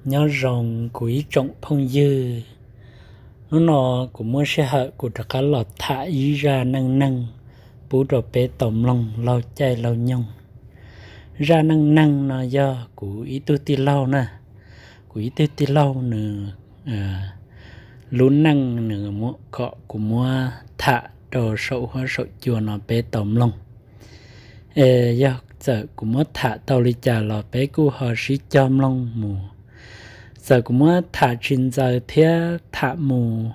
Nyob zoo kuv ib tsoom phooj ywg, hnub no kuv muab sij hawm kuv rov qab los tham ib zaj neej neeg pub rau peb tau mloog laug caij laug nyoog. Zaj neej neeg no yog kuv ib tug tij laug na, kuv ib tug tij laug nws lub neej nws kom kuv muab tham rau saum huab saum cua no peb tau mloog. Es yog txawm kuv muab tham tau li cas los peb kuj ho sib cog mloog mus. Txawm kuv muab tham tsis ntxaws thiab tham mus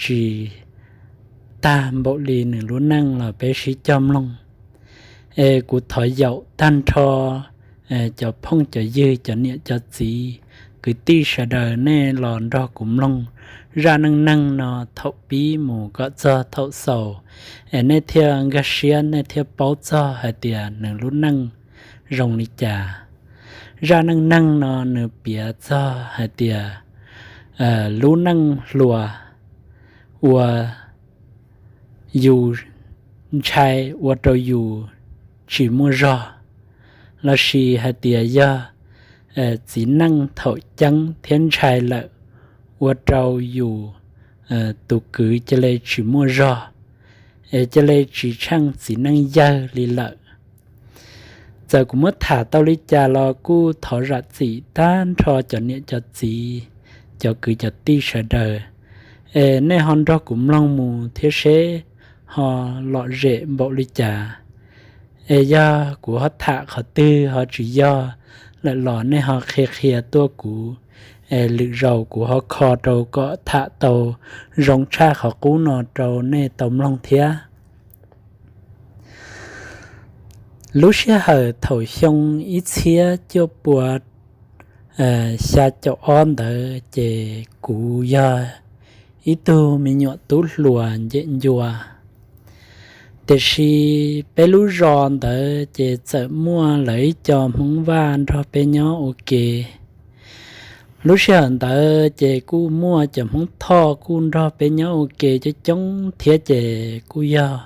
tsis tag npaum li nws lub neej los peb sib cog mloog. Es kuv thov yaum tag nrho cov phooj cov ywg, cov niam cov txiv, kwv tij sawv daws nej los nrog kuv mloog zaj neej neeg no thaum pib mus kom txog thaum xaus, es nej thiaj nkag siab, nej thiaj paub txog hais tias nws lub neej zoo li cas. Zaj neej neeg no nws piav txog hais tias lub neej hluas uas yus ntshai ua rau yus tsis muaj zog, lossis hais tias yog txiv neej thaum ceeb thiab ntshai lawm ua rau yus tus kwv cia li tsis muaj zog, es cia li tsis tsheej txiv neej yawg li lawm. Txawm kuv muab tham tau li cas los kuj thov zam txim tag nrho cov niam cov txiv, cov kwv cov tij sawv daws, es nej ho nrog kuv mloog mus thiab seb ho lom zem npaum li cas. Es yog kuv ho tham qhov twg ho tsis yog lawm los nej ho qhia qhia tuaj kuv, es lwm zaus kuv ho kho rau kom tham tau zoo tshaj qhov qub no rau nej tau mloog thiab. Lub sij hawm thaum xyoo ib txhiab cuaj pua xya caum ob ntawd ces kuv yog ib tug me nyuam tub hluas ncem ncua. Tiam sis peb lub zos ntawd ces txawm muaj lawv ib co Hmoob Vaj nrog peb nyob ua ke. Lub sij hawm ntawd ces kuj muaj cov Hmoob Thoj kuj nrog peb nyob ua ke coob coob thiab ces kuj yog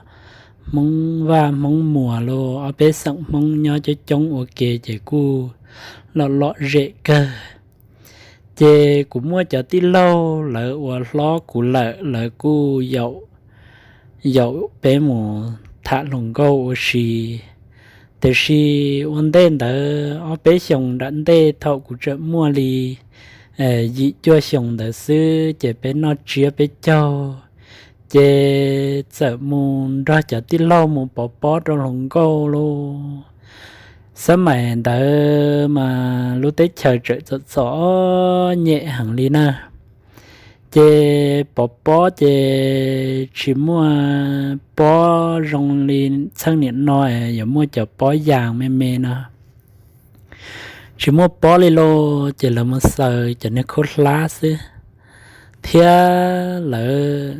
Hmoob Vaj Hmoob Muas los ob peb xeem Hmoob nyob coob coob ua ke ces kuj lom lom zem kawg. Ces kuv muaj cov tij laug lawv uas hlob kuv lawm lawv kuj yaum peb mus tham hluas nkauj ua si. Tiam sis ua ntej ntawd ob peb xyoos nram ntej thaum kuv tseem muaj li yim cuaj xyoos ntawd xwb ces peb noj tsiab peb caug, ces txawm mus nrog cov tij laug mus pov pob rau hluas nkauj lauj. Xab maim ntawd mas lub teb chaws tseem txom txom nyem heev li na. Ces pov pob ces tsis muaj pob zoo li txheej niam no yuav muaj cov pob yas me me no. Tsis muaj pob li lauj, ces lawv mus xaws cov niag khaub hlab xwb, thiab lawv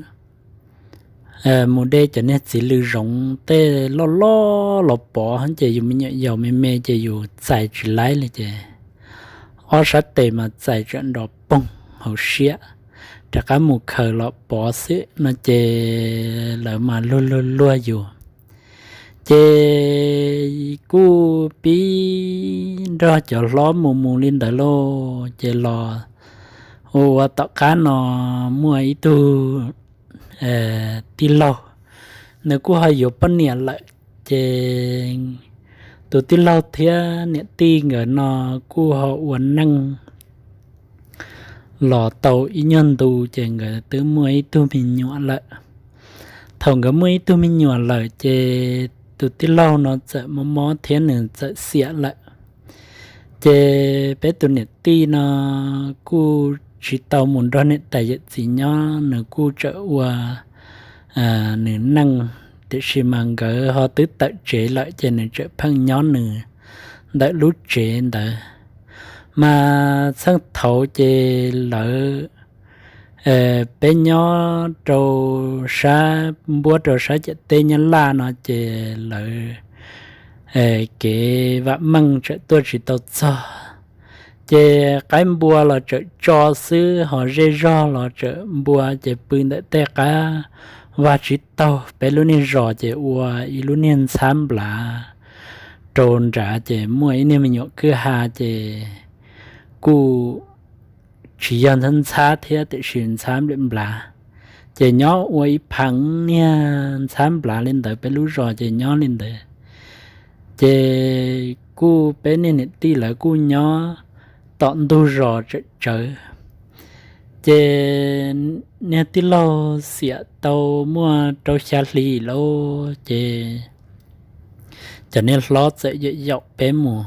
mus de cov niag txiv lws zoov tej loj loj los pov ces yus me nyuam yaus me me ces yus txais tsis laib li ces ob sab tes mas txais tsam nrov poog hauv siab, rov qab mus khaws los pov xwb no ces lawv mas luag luag luag yus. Ces kuj pib nrog cov hlob mus mus li ntawd lauj, ces los ua ua tom qab no muaj ib tug tij laug, nws kuj ho yuav poj niam lawm, ces tus tij laug thiab niam tij nkawd no kuj ho ua neej los tau ib nyuag ntu ces nkawd twb muaj ib tug me nyuam lawm. Thaum nkawd muaj ib tug me nyuam lawm ces tus tij laug no txawm mob mob thiab nws txawm xiam lawm. Ces peb tus niam tij no kuj tsis tau mus nrog niam tais yawm txiv nyob, nws kuj tseem ua nws neej, tiam sis mas nkawd ho twb tawm tsev lawm ces nws tseem pheej nyob nws ntawm lub tsev ntawd. Mas txheej thaud ces lawv, peb nyob rau sab npuab rau sab ciam teb Nyab Laj no ces lawv kev vam meej tseem tuaj tsis tau txog. Ces qaib npua los tseem tso xwb, ho zej zog los tseem npua, ces pw ntawm tej qab vag tsib taug. Peb lub niag zos ces ua ib lub niag ntxhab nplav rau nrad, ces muaj ib niag me nyuam kwj ha, ces kuj tsis yog ntxhab ntxhab thiab tiam sis ntxhab nplam nplav. Ces nyob ua ib phav niag ntxhab nplav li ntawd peb lub zos ces nyob li ntawd. Ces kuj peb niag niam tij lawv kuj nyob tom ntug zos tsawm tsawv. Ces niag tij laug xiam tau muaj rau xya hli lauj ces cov niag hlob txawm yaum yaum peb mus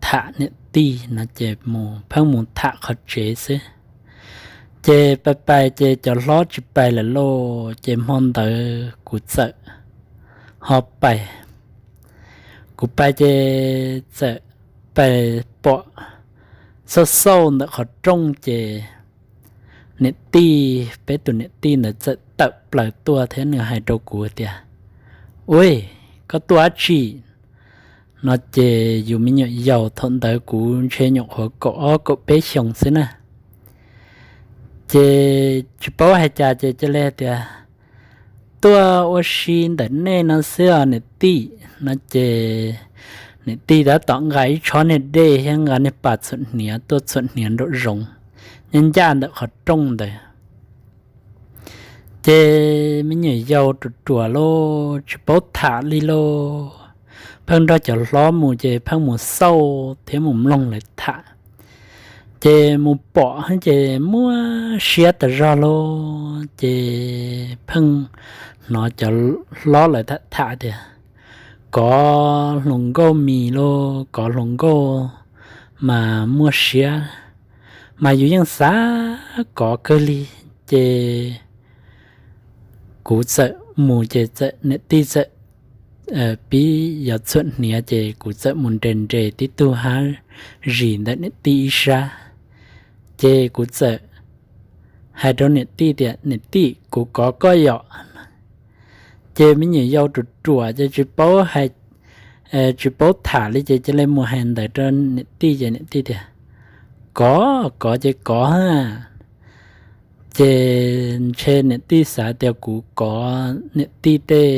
tham niam tij no ces mus pheej mus tham qhov tsev xwb. Ces pais pais ces cov hlob tsis pais lawm lauj ces hmo ntawd kuv txawm ho pais. Kuv pais ces txawm pais pom xauj xauj ntawm qhov rooj ces niam tij, peb tus niam tij ntawd txawm tawm plaws tuaj thiab nws hais rau kuv tias, Ui, koj tuaj dab tsi? No ces yus me nyuam yaus thaum ntawd kuv ntshe nyuam qhuav kaum ob kaum peb xyoos xwb na. Ces tsis paub hais cas ces cia li tias, Tuaj ua si ntawm nej no xwb os niam tij. No ces niam tij tab tom nqa ib tshob niag dej thiab nqa niag pas txhuam hniav tuaj txhuam hniav nraum zoov, nyob ncaj ntawm qhov rooj ntawd. Ces me nyuam yaus ruam ruam lauj, tsis paub tham li lauj, pheej nrog cov hlob mus ces pheej mus xauj thiab mus mloog lawv tham. Ces mus pom ces muab siab tas zog lauj, ces pheej hnov cov hlob lawv tham tias, Kov hluas nkauj mis lauj, kov hluas nkauj mas muaj siab, mas yus yeej xav kov kawg li. Ces kuv txawm mus ces txawm niam tij txawm pib yuav txhuam hniav ces kuv txawm mus nres nres tib tug hab zis ntawm niam tij ib sab. Ces kuv txawm hais rau niam tij tias, Niam tij, kuv kov koj yom. Ces me nyuam yaus ruam ruam ces tsis paub hais, tsis paub tham li ces cia li mus hais ntawd rau niam tij ces niam tij tias, Kov, kov ces kov. Ces ntshe niam tij xav tias kuv kov niam tij tej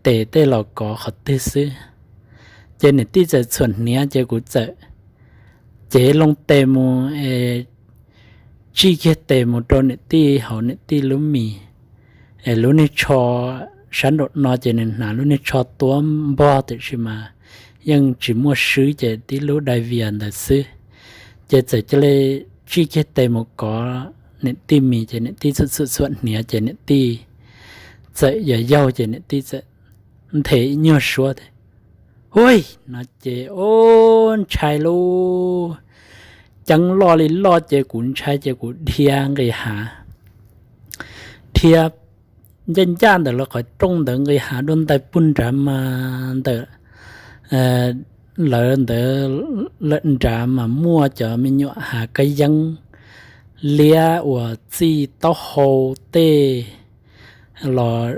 tes tej los kov qhov twg xwb. Ces niam tij txawm txhuam hniav ces kuv txawm cev loo tes mus es tsij kiag tes mus rau niam tij hauv niam tij lub mis. Es lub niag tsho sab nraum no ces nws hnav lub niag tsho tuab npog tiam sis mas yeej tsis muaj swb ces tib lub dai vias ntawd xwb. Ces txawm cia li tsij kiag tes mus kov niam tij mis ces niam tij txhuam txhuam hniav ces niam tij txawm yog yaug ces niam tij txawm nthe ib nyuag suab tias, Hu, no ces ub ntshai lauj, ceeb loj li loj ces kuv ntshai ces kuv dhia nqis hav, dhia ncaj ncaj ntawm lawv qhov rooj ntawd nqis hav dua ntais pug nrad mas ntawm lawv ntawd lawm nrad mas muaj cov me nyuam hav kab yeeb liab uas txij taub hau tej los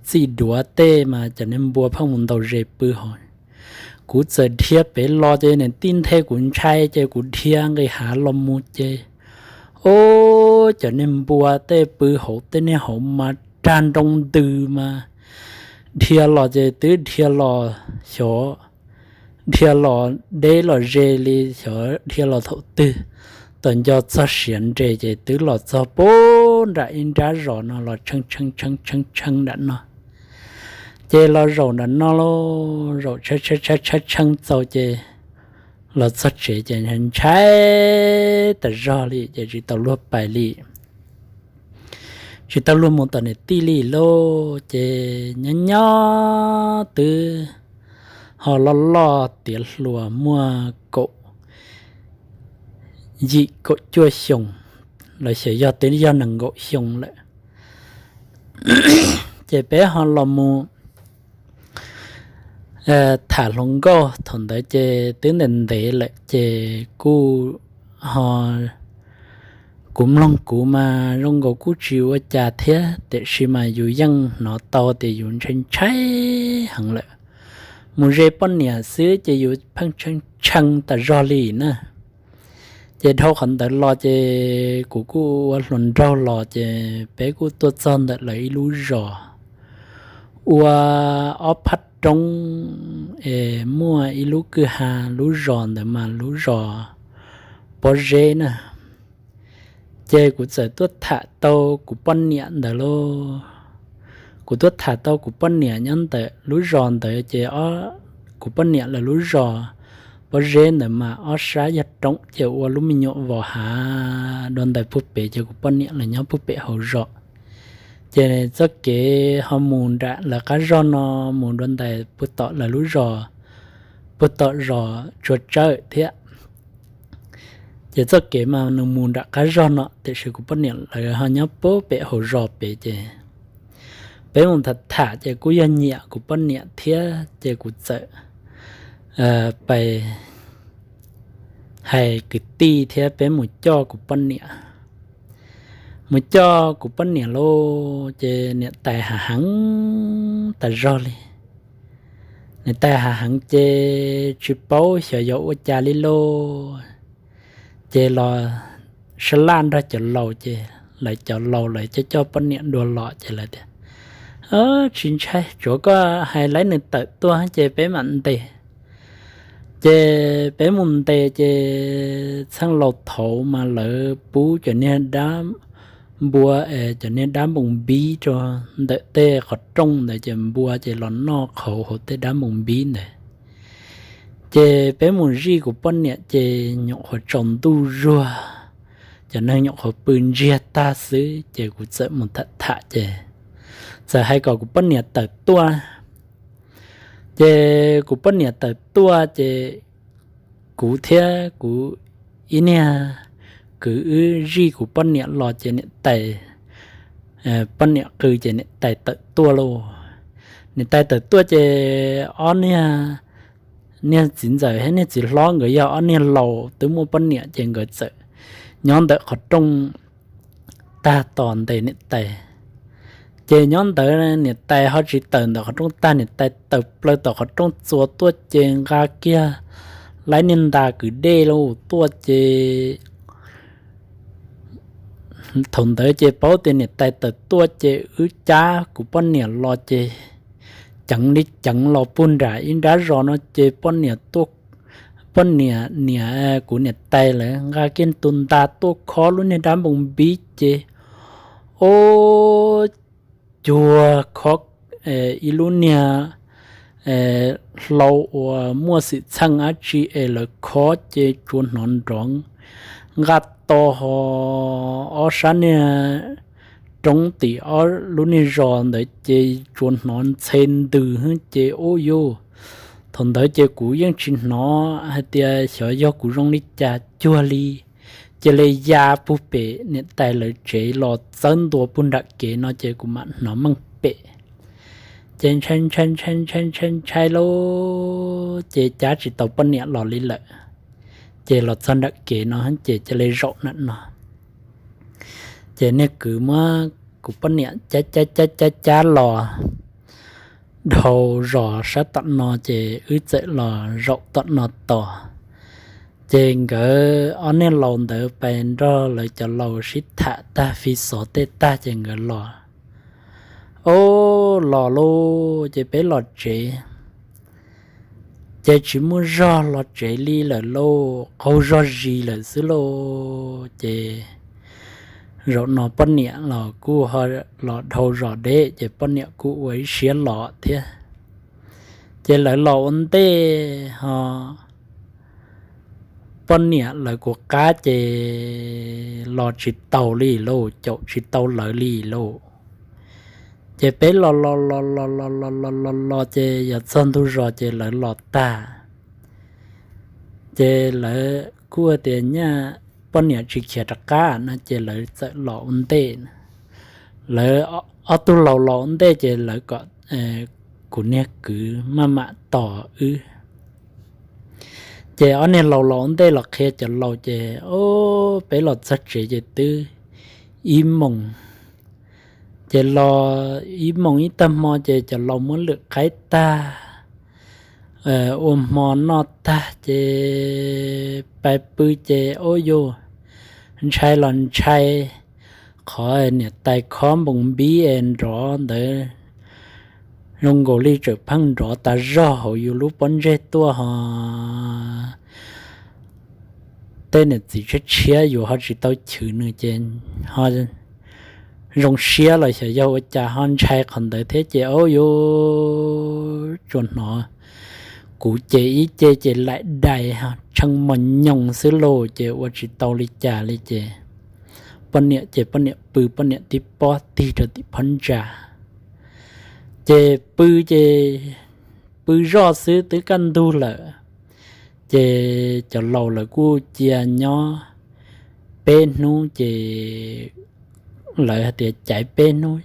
txij duav tej mas cov niag npua pheej mus ntaus zes pw hauv. Kuv txawm dhia pem los ces niam tij nthe kuv ntshai ces kuv dhia nqis hav los mus ces ub cov niag npua tej pw hauv tej niag hauv mas rag nroo ntws mas dhia los ces twb dhia los xyov dhia los deb los ze li xyov dhia los thaum twg. Tom nco txog siav nres ces twb los txog pub nram ib nrab zos no los tshee tshee tshee tshee tshee nram no. Ces los zaum nram no lauj, zaum tshee tshee tshee tshee tshee txaus ces los txog tsev ces ntshai tas zog li ces tsis tau luag pais li, tsis tau luag mus tom niam tij li lauj. Ces nyob nyob twb ho loj loj tiav hluas muaj kaum yim kaum cuaj xyoos los xyov yog twb yog nees nkaum xyoo lawm. Ces peb ho los mus tham hluas nkauj thaum ntawd ces twb ntev ntev lawm ces kuj ho kuv mloog kuv mas zoo nkaus kuj tsis ua cas thiab tiam sis mas yus yeej hnov tau tias yus ntshai ntshai heev lawm. Mus ze poj niam xwb ces yus pheej tshee tshee tas zog li na. Ces dhau qhov ntawd los ces kuv kuj ua hluas nraug los ces peb kuj tuaj txog ntawm lawv ib lub zos ua ob phab roob es muaj ib lub kwj ha, lub zos ntawd mas lub zos pob zeb na. Ces kuv txawm tuaj tham tau kuv poj niam ntawd lauj. Kuv tuaj tham tau kuv poj niam nyob ntawm lub zos ntawd ces kuv poj niam lawv lub zos pob zeb ntawd mas ob sab yog roob ces ua lub me nyuam vos hav dua ntais puag pem ces kuv poj niam lawv nyob puag pem hauv zos. Ces txoj kev ho mus nram lawv qab zog no mus dua ntais puag tom lawv lub zos, puag tom zos Tsua Tsawb thiab. Ces txoj kev mas nws mus nram qab zog no tiam sis kuv poj niam lawv ho nyob puag pem hauv zos pem ces peb mus tham tham ces kuj yog nyiam kuv poj niam thiab ces kuv txawm pais hais kwv tij thiab peb mus coj kuv poj niam. Mus coj kuv poj niam lauj ces niam tais hav heev tas zog li. Niam tais hav heev ces tsis paub xyov yuav ua cas li lauj. Ces los sab laj nrog cov laus ces lawv cov laus lawv coj coj poj niam dua los ces lawv tias, tsis ntshai, tsuav koj hais laib nws tawm tuaj ces peb mam ntes. Ces peb mus ntes ces txheej laus thaud mas lawv pub cov niag dab npua, cov niag dab npoo npib rau ntawm tej qhov rooj ntawd ces npua ces los noj qhauv hauv tej dab npoo npib ntawd. Ces peb mus zij kuv poj niam ces nyuam qhuav tsaus ntuj zuag, cov neeg nyuam qhuav pw ntsiag tag xwb ces kuv txawm mus tham tham ces txawm hais kom kuv poj niam tawm tuaj. Ces kuv poj niam tawm tuaj ces kuv thiab kuv ib niag kwv wb zij kuv poj niam los ces niam tais, poj niam qw ces niam tais tawm tuaj lauj. Niam tais tawm tuaj ces ob niag, niag txiv ntxawm thiab niag txiv hlob nkawd yog ob niag laus twb muaj poj niam ces nkawd txawm nyob ntawm qhov rooj tag tos ntes niam tais. Ces nyob ntawd niam tais ho tsis tawm ntawm qhov rooj tag, niam tais tawm plaws tom qhov rooj txuas tuaj ces nqa kiag laib niag nta kwv dej lauj tuaj ces thaum ntawd ces paub tias niam tais tawm tuaj ces wb cab kuv poj niam los ces ceev li ceev los puag nram ib nrab zos no ces poj niam, poj niam, niam, kuv niam tais lawv nqa kiag tus nta tuaj khob lub niag dab npoo npib ces ub, cuag khob ib lub niag hlau uas muaj xwm txheej dab tsi es lawv khob ces tsuas hnov nrov nqaj to ho ob sab niag roob tim ob lub niag zos ntawd ces tsuas hnov ntxhe ntws ces ub yuj. Thaum ntawd ces kuv yeej tsis hnov hais tias xyov yog kuv zoo li cas cuag li, cia li ya puag pem niam tais lawv tsev los txawb ntua puag nram kev no ces kuv mam hnov meej pem. Ces ntshai ntshai ntshai ntshai ntshai ntshai lauj ces cab tsis tau poj niam los li lawm. Ces los txog nram kev no ces cia li zaum nram no. Ces niag kwv muab kuv poj niam cab cab cab cab cab los dhau zos sab tom no ces wb txawm los zaum tom no tos. Ces nkawd ob niag laus ntawd pais nrog lawv cov laus sib tham tag fi xov tej tag ces nkawd los. Ub, los lauj ces peb los tsev. Ces tsis muaj zog los tsev li lawm lauj, qaug zog zis lawm xwb lauj. Ces zaum no poj niam los kuj ho los dhau zos deb ces poj niam kuj ua ib siab los thiab. Ces lawv los ua ntej ho poj niam lawv kuv qab ces los tsis tau li lauj, caum tsis tau lawv li lauj. Ces peb los los los los los los los los los ces yog txog ntug zos ces lawv los tag. Ces lawv kuj tias nyaj poj niam tsis khiav rov qab no ces lawv txawm los ua ntej. Lawv ob tug laus los ua ntej ces lawv kom kuv niag kwv maj mam tos wb. Ces ob niag laus los ua ntej los qhia cov laus ces, o, peb los txog tsev ces twb ib moos. Ces los ib moos ib tag hmo ces cov laus muab lwm qaib tag, ua hmo noj tag ces pais pw ces, o, yuj, ntshai los ntshai qhov niam tais khob npoos npib es nrov ntawd zoo nkaus li tseem pheej nrov tas zog hauv yus lub pob ntseg tuaj ho tej niam txiv tshiab tshiab yus ho tsis tau chwv nws ces ho zoo siab los xyov yog ua cas ho ntshai qhov ntawd thiab ces ua yuav tsuas hnov kuv ces ib ce ces laim dais tshee mos nyoos xwb lauj ces ua tsis tau li cas li ces poj niam ces poj niam pw poj niam tib pob tig rau tim phab ntsa ces pw ces pw zoj xwb twb kaj ntug lawm ces cov laus lawv kuj cia nyob peb hnub ces lawv hais tias caiv peb hnub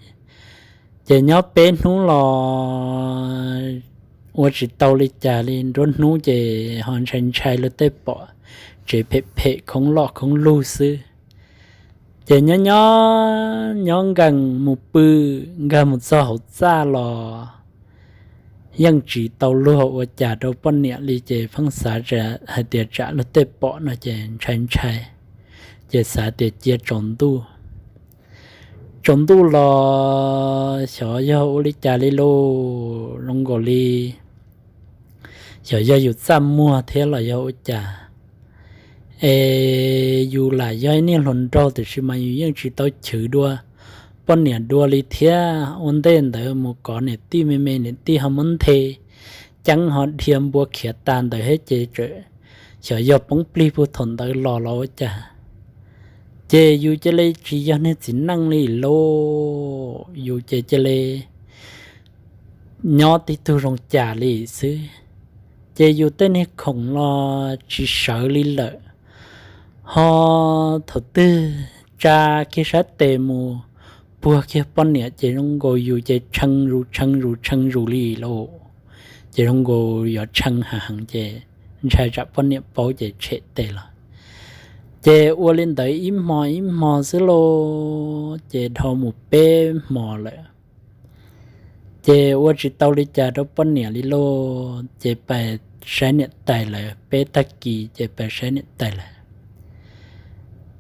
ces nyob peb hnub los ua tsis tau li cas li nruab hnub ces ho ntshai ntshai luag tej pom tsev phem phem khoob loj khoob lug xwb ces nyob nyob nyob nkees mus pw nkag mus txog hauv txaj los yeej tsis tau luag ua cas rau poj niam li ces pheej xav hais tias tsam luag tej pom no ces ntshai ntshai ces xav tias cia tsaus ntuj tsaus ntuj los xyov yog ua li cas li lauj zoo nkaus li xyov yog yus txaj muag thiab los yog ua cas es yus lam yog ib niag hluas nraug tiam sis mas yus yeej tsis tau chwv dua poj niam dua li thiab ua ntej ntawd mus kov niam tij me me niam tij ho muab nthe ceeb ho dhia npua khiav tas ntawd thiab ces xyov yog poob plig puag thaum ntawd los los ua cas ces yus cia li tsis yog niag txiv neej li lauj yus ces cia li nyob tib tug zoo cas li xwb ces yus tej niag khoom los tsis sawv li lawm ho thaum twg tsa kiag sab tes mus puag kiag poj niam ces zoo nkaus yus ces tshee zus tshee zus tshee zus li lauj ces zoo nkaus yuav tshee heev heev ces ntshai tsam poj niam paub ces tshem tes los ces ua li ntawd ib hmo ib hmo xwb lauj ces dhau mus peb hmo lawm ces ua tsis tau li cas rau poj niam li lauj ces pais saib niam tais lawv peb tag kis ces pais saib niam tais lawv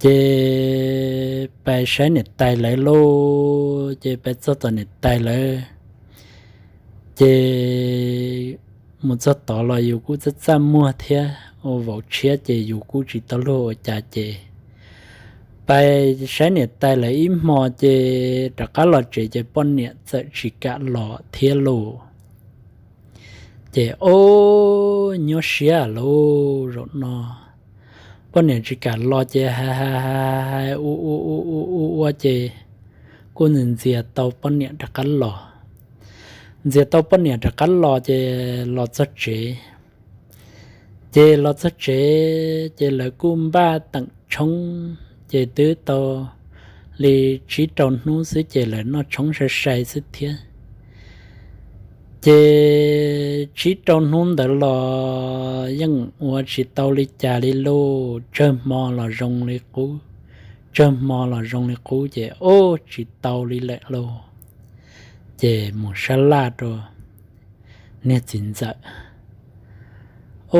ces pais saib niam tais lawv lauj ces pais txog tom niam tais lawv ces mus txog tod los yus kuj txaj txaj muag thiab ua vauv tshiab ces yus kuj tsis tau luag ua cas ces pais saib niam tais lawv ib hmo ces rov qab los tsev ces poj niam txawm tsis kam los thiab lauj ces ob nyuaj siab lauj zaum no poj niam tsis kam los ces hais hais hais ua ua ua ua ua ces kuj ntxias tau poj niam rov qab los ntxias tau poj niam rov qab los ces los txog tsev ces los txog tsev ces lawv kuj npaj teem tshoob ces twb tau li tsib rau hnub xwb ces lawv noj tshoob sai sai xwb thiab ces tsib rau hnub ntawd los yeej ua tsis tau li cas li lauj tsawg hmo los zoo li qub tsawg hmo los zoo li qub ces ua tsis tau li lawm lauj ces mus sab laj rau niag txiv ntxawm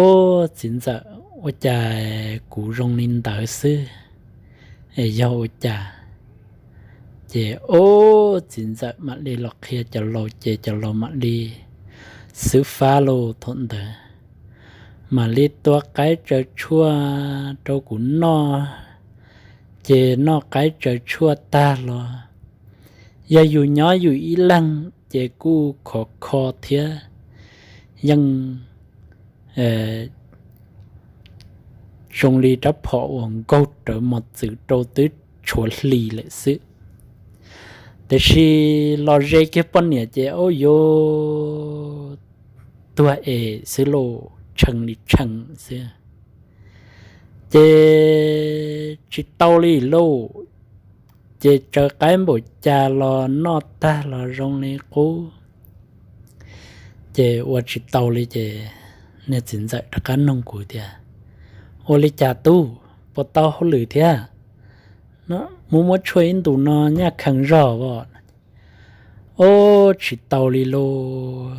ua txiv ntxawm ua cas kuv zoo li ntawd xwb es yog ua cas ces ua txiv ntxawm mam li los qhia cov laus ces cov laus mam li xwb fab lauj thaum ntawd mam li tua qaib tsaws tshuaj rau kuv noj ces noj qaib tsaws tshuaj tag los yog yus nyob yus ib leeg ces kuj khov kho thiab yeej zoo li rab phom uas nkaug rawv mos txwv rau twb tshuav hli lawm xwb tiam sis los ze kiag poj niam ces ua yuav tuag es xwb lauj tshee li tshee xwb ces tsis tau li lauj ces tsaws qaib npaum cas los noj tag los zoo li qub ces ua tsis tau li ces niag txiv ntxawm rov qab nug kuv tias ua li cas tub puas tau hauj lwm thiab muab muab tshuaj ib ntus no nyaj khees zog as ua tsis tau li lauj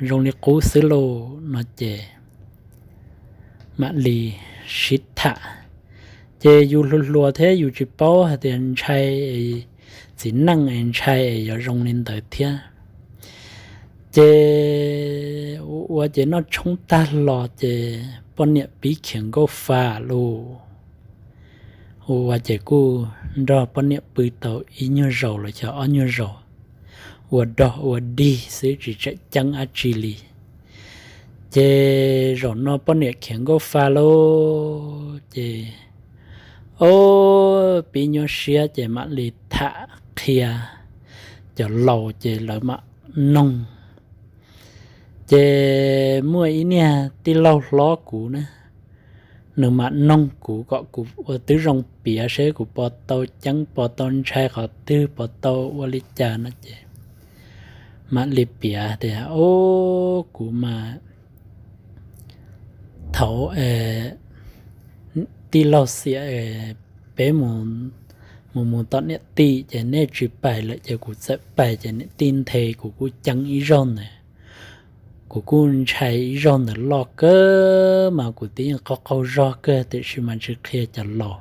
zoo li qub xwb lauj no ces mam li sib tham ces yus hluas hluas thiab yus tsis paub hais tias ntshai txiv neej es ntshai es yuav zoo li ntawd thiab Ces ua ua ces noj tshoob tag los ces poj niam pib khiav nkauj fa lauj. Ua ua ces kuj nrog poj niam pw tau ib nyuag zaus los xyov ob nyuag zaus, ua dog ua dig xwb tsis tseem ceeb dab tsi li. Ces zaum no poj niam khiav nkauj fa lauj ces, o, pib nyuaj siab ces mam li tham qhia cov laus ces lawv mam noog. Ces muaj ib niag tij laug hlob kuv na, nws mam noog kuv kom kuv ua tib zoo piav seb kuv puas tau ceeb, puas tau ntshai qhov twg, puas tau ua li cas no ces mam li piav tias, o, kuv mas thaum tij laug xiam, peb mus mus tom niam tij ces nej tsis pais lawm ces kuv txawm pais ces niam tij nthe kuv kuj ceeb ib zaug ntawd. Kuv kuj ntshai ib zaug ntawd loj kawg mas kuv twb yeej qaug qaug zog kawg tiam sis mas tsis qhia cov laus.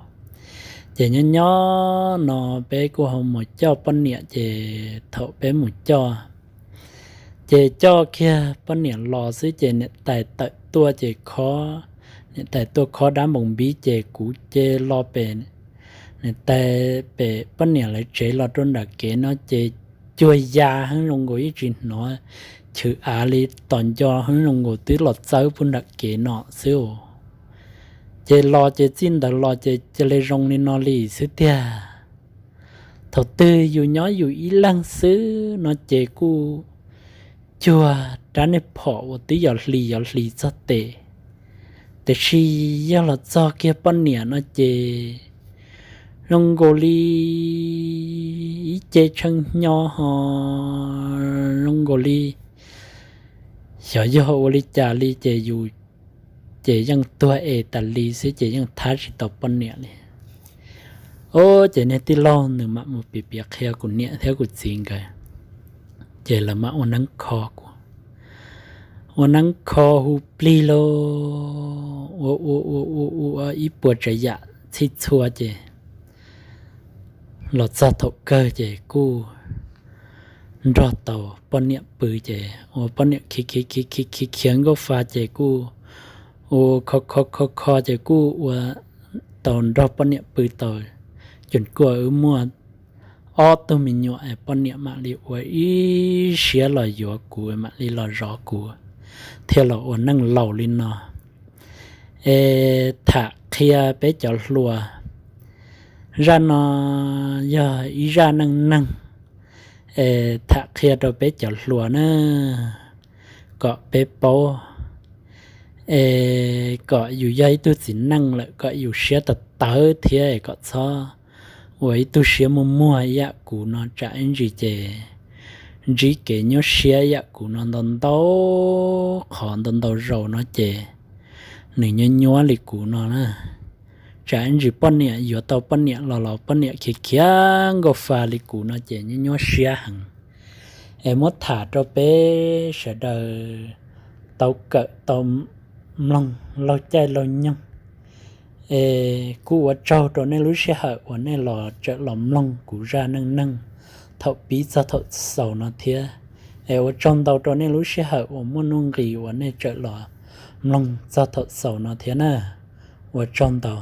Ces nyob nyob no peb kuj ho mus coj poj niam ces thaum peb mus coj ces coj kiag poj niam los xwb ces niam tais tawm tuaj ces khob, niam tais tuaj khob dab npoo npib ces kuv ces los pem niam tais, pem poj niam lawv tsev los rau nram kev no ces cuag ya heev zoo nkaus ib tsis hnov chwv av li, tos nco heev zoo nkaus twb los txawb pub nram kev no xwb. Ces los ces txij ntawd los ces cia li zoo li no li xwb tiag. Thaum twg yus nyob yus ib leeg xwb no ces kuj cuag rab niag phom uas twb yog hli yog hli txog tes, tiam sis yog los txog kiag poj niam no ces zoo nkaus li ib ce tshee hnyo ho zoo nkaus li xyov yog ua li cas li ces yus ces yeej tuag es tas li xwb ces yeej thab tsis tau poj niam li. Ob, ces niag tij laug nws mam mus piav piav qhia kuv niam thiab kuv txiv nkawd, ces lawv mam ua neeb kho kuv, ua neeb kho hu plig lauj, ua ua ua ua ua ib puas tsav yam txhij txhua ces los txog thaum kawg ces kuj nrog tau poj niam pw ces ua poj niam khiav khiav khiav khiav khiav nkauj fa ces kuj ua kho kho kho kho ces kuj ua tau nrog poj niam pw tau, ces kuj wb muaj ob tug me nyuam es poj niam mam li ua ib siab los yuav kuv mam li los zov kuv thiaj los ua neej laus li no. Es tham qhia peb cov hluas, zaj no yog ib zaj neej neeg es tham qhia rau peb cov hluas na, kom peb paub es kom yus yog ib tug txiv neej lawm kom yus siab tawv tawv thiab kom txhob ua ib tug siab muag muag ib yam kuv no tsam ib ntsis ces ntsib kev nyuaj siab ib yam kuv no ntau ntau qhov ntau ntau zaus no ces nws nyuaj nyuaj li kuv no na. Tsam ib ntsis poj niam yuav tau poj niam los los poj niam khiav khiav nkauj fa li kuv no ces nyuaj nyuaj siab heev. Es muab tham rau peb sawv daws tau kawm tau mloog laug caij laug nyoog. Es kuj ua tsaug rau nej lub sij hawm uas nej los tseem los mloog kuv zaj neej neeg thaum pib txog thaum xaus no thiab. Es ua tsaug ntau rau nej lub sij hawm uas muaj nuj nqis uas nej tseem los mloog txog thaum xaus no thiab na. Ua tsaug ntau.